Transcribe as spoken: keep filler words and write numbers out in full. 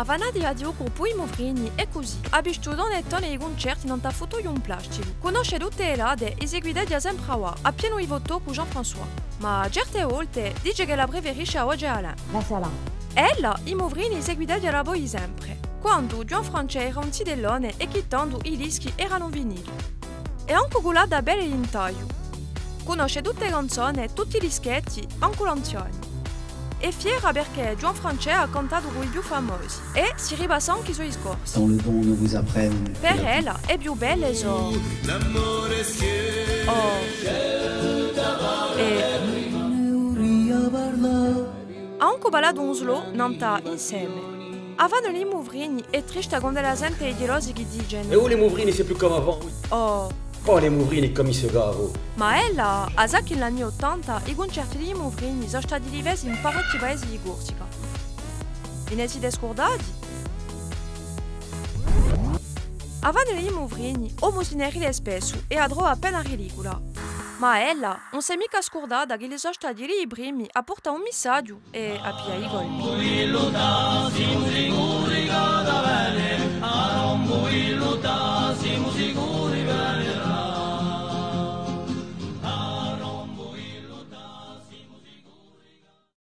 A fanatica di u gruppu I Muvrini hè cusì: hà vistu tone è tone di cuncerti nant'à futoghju in plasticu, cunnosce tutte e date è seguiteghja sempre avà, hà pienu di foto cù Jean-François. Ma certe volte dice ch'ella preferisce a voce d'Alain. Ella, I Muvrini seguiteghja dapoi sempre, quandu Ghjuvan Francè era un zitellone è chì tandu i dischi eranu vinili. Hè ancu cullata bè in tagliu. Cunnosce tutte e canzone, tutti i dischetti, ancu l'anziani. Hè fiera perchè Ghjuvan Francè hà cantatu cù i più famosi è si ripassa ancu i so discorsi. Per ella, e più belle sò: Oh. È hà ancu ballatu un slow nant'à Inseme. A fanatica di I Muvrini hè trista quand'ella sente i ghjelosi chì dicenu: Et où les Mouvrines, c'est plus comme avant. Oh. Oh, les Mouvrines, comme ils se gavent. Ma ella a sà chì in l'anni ottanta i cuncerti di I Muvrini sò stati difesi in parechji paesi di Corsica. Vi ne site scurdati? A fanatica di I Muvrini, omu si ne ride spessu è a trova appena ridicula. Ma ella ùn s'hè micca scurdata chì li sò stati i primi à purtà un missaghju è à piglià i colpi.